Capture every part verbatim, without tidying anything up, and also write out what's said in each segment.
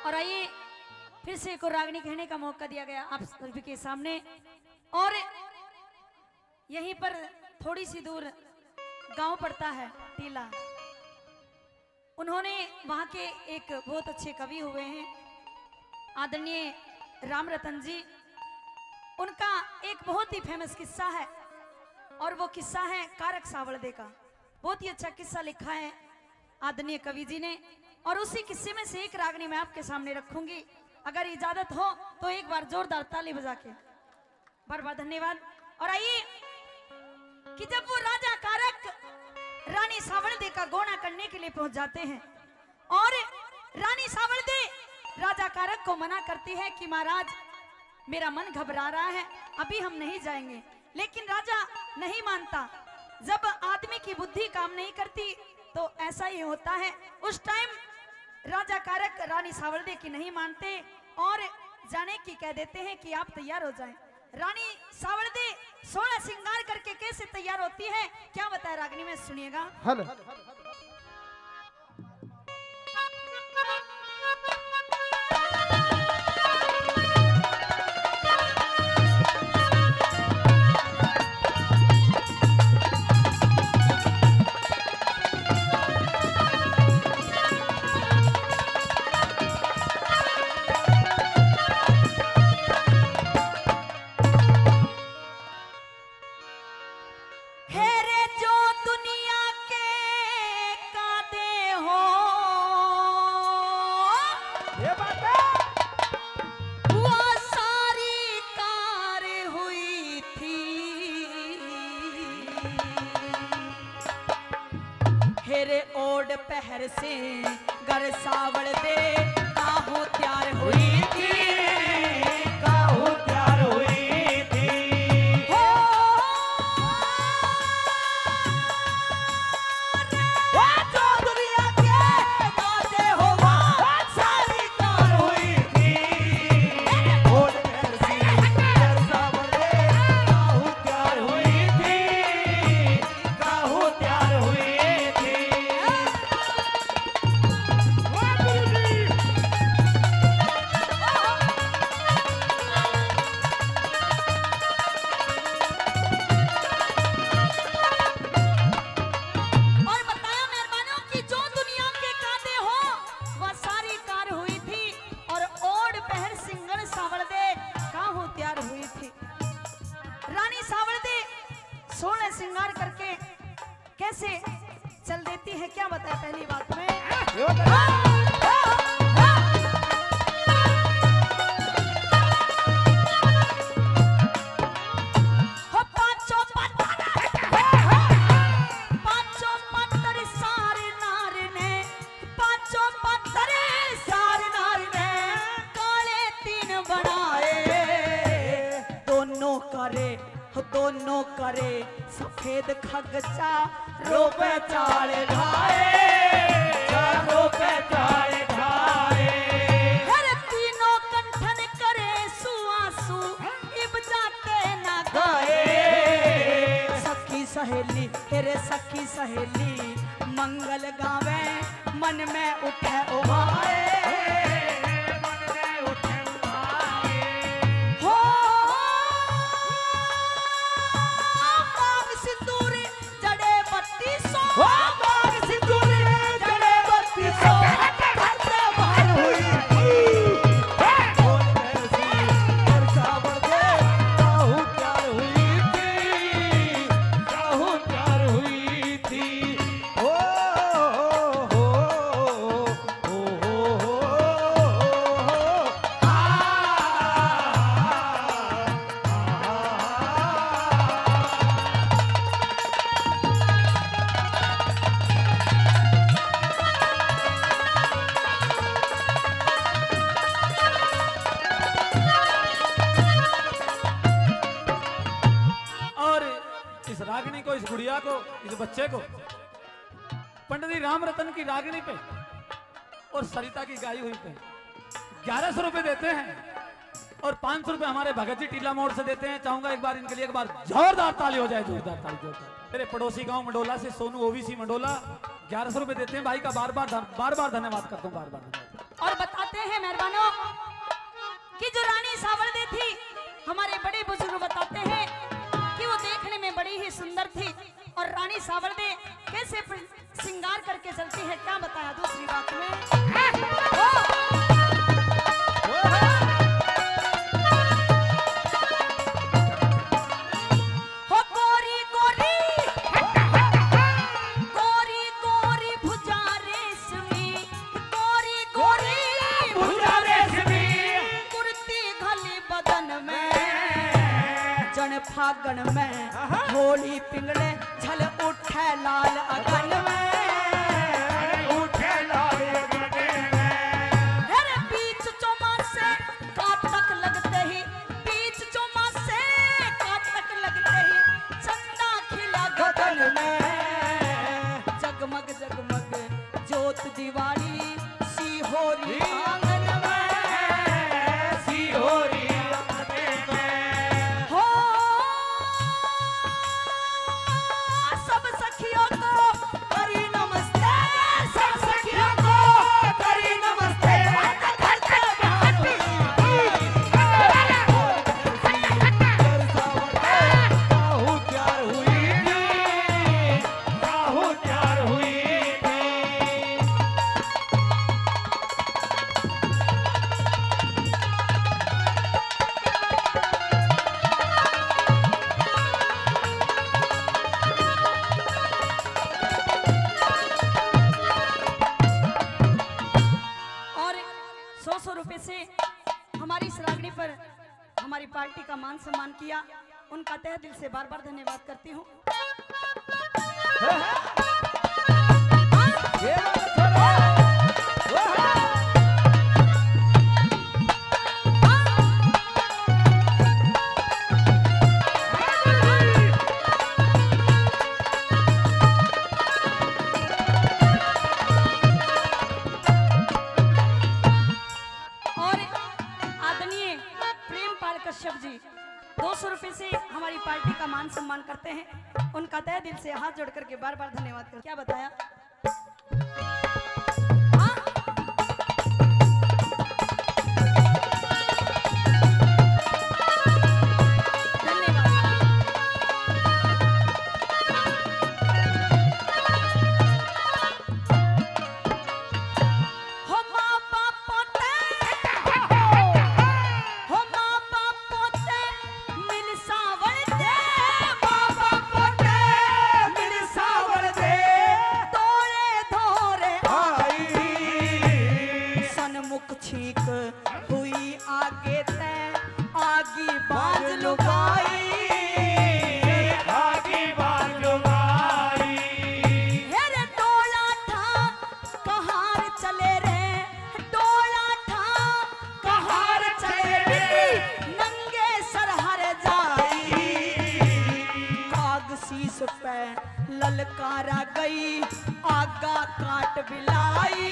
और आइए, फिर से एक और रागनी कहने का मौका दिया गया आप सभी के सामने। और यहीं पर थोड़ी सी दूर गांव पड़ता है टीला। उन्होंने, वहाँ के एक बहुत अच्छे कवि हुए हैं आदरणीय राम रतन जी, उनका एक बहुत ही फेमस किस्सा है और वो किस्सा है कारक सावलदे का। बहुत ही अच्छा किस्सा लिखा है आदरणीय कवि जी ने। और उसी किस्से में से एक रागनी मैं आपके सामने रखूंगी, अगर इजाजत हो तो एक बार जोरदार ताली बजा के। बार बार धन्यवाद। और आइए कि जब वो राजा कारक रानी सावलदे का गोना करने के लिए पहुंच जाते हैं और रानी सावलदे राजा कारक को मना करती है कि महाराज, मेरा मन घबरा रहा है, अभी हम नहीं जाएंगे। लेकिन राजा नहीं मानता। जब आदमी की बुद्धि काम नहीं करती तो ऐसा ही होता है। उस टाइम राजा कारक रानी सावलदे की नहीं मानते और जाने की कह देते हैं कि आप तैयार हो जाएं। रानी सावलदे सोलह श्रृंगार करके कैसे तैयार होती है, क्या बताया रागनी में, सुनिएगा। हेलो। हे रे जो दुनिया के कादे हो, ये बात है। वो सारी कार हुई थी। हे रे ओड पहर से घर सावलदे काहू तैयार हुई थी, काहू तैयार हुई थी। हो। वो जो दुनिया के कादे हो, वो सारी कार हुई थी। ओड पहर से घर सावलदे काहू तैयार हुई थी, काहू तैयार हुई थी। वाह गुरु जी। और बताया मेहरबानों कि जो दुनिया के कादे हो, वह सारी कार हुई थी और ओड पहर सिंगल सावलदे काहू तैयार हुई थी। रानी सावलदे सोलह श्रृंगार करके कैसे चल देती है, क्या बताया पहली बात में। यो तो हो पाँचों पत्थर, पाँचों पत्थर सारे नार ने, पाँचों पत्थर सारे नार ने काले तीन बनाए। दोनों करे, दोनों करे सफेद खगचा, रोपे चाल ढाए, रोपे चाल ढाए। हर तीनों कंठन करे सुआंसू, इब जाते ना गाए। सखी सहेली, तेरे सखी सहेली मंगल गावे, मन में उठे उबाए, मन में उठे उबाए। हो, मांग सिंदूर जड़े बत्तीसों। ओ मांग सिंदूर जड़े बत्तीसों। घर से बाहर हुई थी। बोल कैसी वर्षा बरसे, काहू तैयार हुई थी, काहू तैयार हुई थी। ओ, ओ, ओ, ओ, ओ, ओ, ओ, आ। और इस रागनी को, इस गुड़िया को, इस बच्चे को पंडित जी राम रतन की रागनी पे और सरिता की गाई हुई पे ग्यारह सौ रुपए देते हैं और पाँच सौ रुपए हमारे भगत जी टीला मोड़ से देते हैं। चाहूंगा एक बार इनके लिए एक बार जोरदार ताली हो जाए, जोरदार ताली, जोरदार। मेरे पड़ोसी गांव मंडोला से सोनू ओवीसी मंडोला ग्यारह सौ रुपए देते हैं। भाई का बार बार धन-, बार बार धन्यवाद करता हूँ, बार बार धन्यवाद। और बता ते हैं मेहरबानों कि जो रानी सावल दे थी, हमारे बड़े बुजुर्ग बताते हैं कि वो देखने में बड़ी ही सुंदर थी। और रानी सावल दे कैसे प्र- श्रृंगार करके चलती है, क्या बताया दूसरी बात में। हो, हो गोरी गोरी, गोरी गोरी भुजा रेशमी, गोरी गोरी भुजा रेशमी, कुर्ती घली बदन में, जन फागण में होली पिंगले झल उठे लाल अगन में। उठे लाल अगन में। अरे बीच चौमासे कातक लगते ही, बीच चौमासे कातक लगते ही चंदा खिला गगन में। जगमग जगमग जोत दिवाली सी हो रही आंगन में, सी हो रही आंगन में। हो, सब सखियों को करी नमस्ते, सब सखियों को करी नमस्ते। और सौ सौ रुपए से हमारी इस रागनी पर हमारी पार्टी का मान सम्मान किया, उनका तहे दिल से बार बार धन्यवाद करती हूँ। और आदरणीय प्रेमपाल कश्यप जी दो सौ रुपए से हमारी पार्टी का मान सम्मान करते हैं। उनका तहे दिल से हाथ जोड़ करके बार बार धन्यवाद कर, क्या बताया। हाँ? धन्यवाद। हो माँ बाप पोते, हो माँ बाप पोते मिल सावल दे, माँ बाप पोते मिल सावल दे, तोरे धोरे आई। सनमुख छींक हुई आगे ते आगी बाज लुगाई, आगी बाज लुगाई। हे रे टोला ठा कहार चले रे, टोला ठा कहार चले रे, नंगे सर हर जाई। काग शीश पे ललकारा गई, आगा काट बिलाई,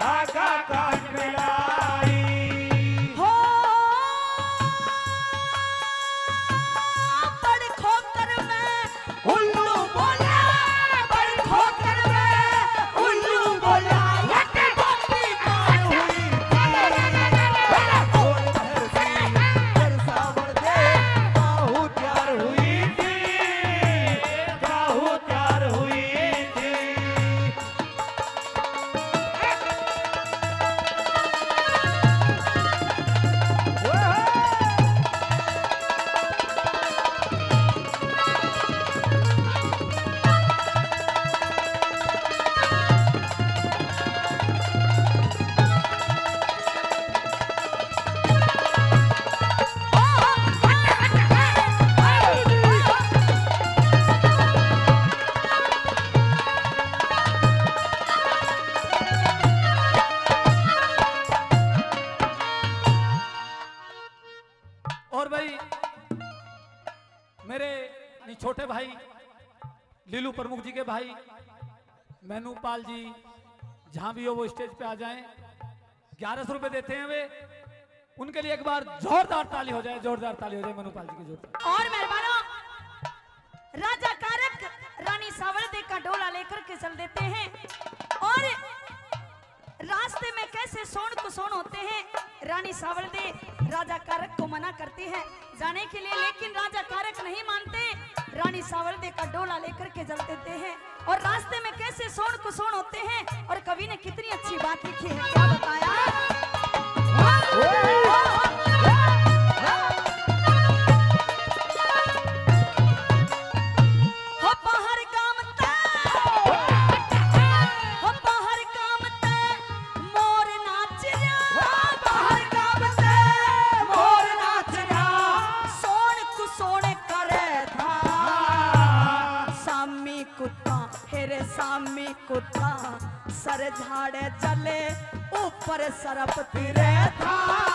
आगा काट बिलाई। हो बड़ खोकर में उल्लू बोला, बड़ खोकर में उल्लू बोला, लट गोपी मार हुई। और भाई, मेरे छोटे भाई लीलू प्रमुख जी के भाई मैनू पाल जी, जहां भी हो वो स्टेज पे आ जाएं। ग्यारह सौ रुपए देते हैं वे, उनके लिए एक बार जोरदार ताली हो जाए, जोरदार ताली हो जाए मैनू पाल जी की, जोरदार। और मेहरबानों, राजा कारक रानी सावल दे का डोला लेकर के चल देते हैं और रास रास्ते में कैसे सोण कुसोण होते हैं। रानी सावल दे राजा कारक को मना करते हैं जाने के लिए, लेकिन राजा कारक नहीं मानते। रानी सावल दे का डोला लेकर के चल देते हैं। और रास्ते में कैसे सोण कुसोण होते हैं। और कवि ने कितनी अच्छी बात लिखी है, क्या बताया। हो बाहर काम ते, हो बाहर काम ते मोर नाच रहा, बाहर काम ते मोर नाच रहा, सोण कुसोण करे था। सामी कुत्ता, हेरे सामी कुत्ता, सर झाड़े चले ऊपर सरप तिरे था।